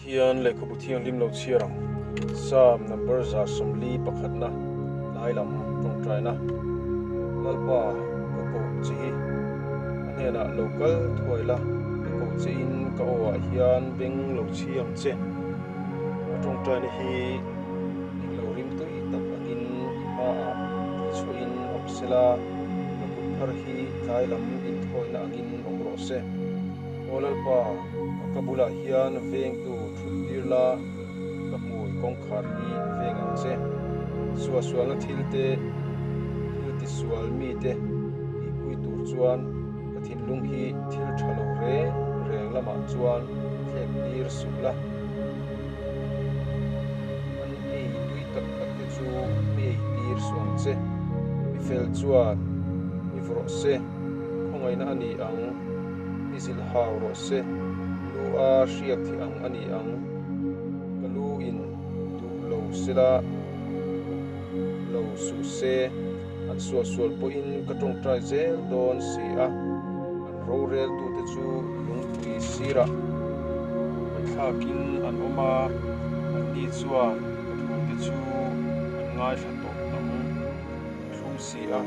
Pathian lehkhabu thianghlim lo chhiar ang. Psalm number 141 pakhatna tlai lam tawngtaina. Lalpa ka koh che hi a hnenah lo kal thuai la, ka koh che in ka aw ah hian beng lo chhi ang che. Ka tawngtaina hi englo rimtui tak angin i hmaah tihchhuahin awm sela, ka kut phar hi tlai lam inthawina angin awm rawh se. Aw Lalpa, ka ka bulah hian vengtu thut tir la, ka hmui kawngkhar hi veng ang che. Suahsualna thil te, thil tisual mite tihpui tur chuan ka thinlung hi thil tha lo reng reng lamah chuan thlek tir suh la. An ei tui tak tak te chu mi ei tir suh ang che. Mi fel chuan mi vawrh se, khawngaihna a ni ang. I zilh hau rawh se, lu a hriak thei ang a ni ang. Ka lu in duh lo sela, duh lo suh se, an sualsual pawhin ka tawngtai zel dawn si a, an roreltute chu lungpui sirah an thlakin an awm a, anni chuan ka thute chu an ngaithla tawh ang. Thlum si a,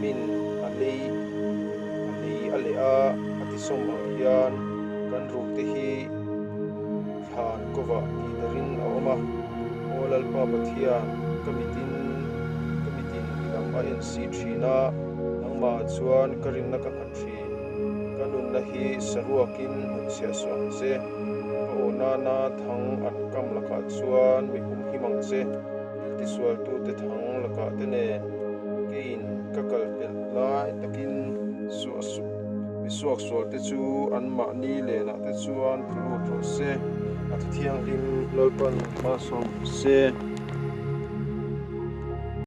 min a lei a lei a leh a, a ti sawm ang hian kan ruk te hi thlan kawvah tih darin a awm a. Aw Lalpa Pathian, ka mitin ka mitin i lam a en si thin a, nangmah chuan ka rinna ka nghat thin. Ka nunna hi saruakin hnutchhiah suh ang che, ka aw nana thang an kam lakah chuan mi humhim ang che. Thil tisualtute thang lakah te nen keiin ka kal pelh lai takin mi suaksualte chu anmahni lenah te chuan tlu lut rawh se. A thu thianghlim Lalpan hma sawm se.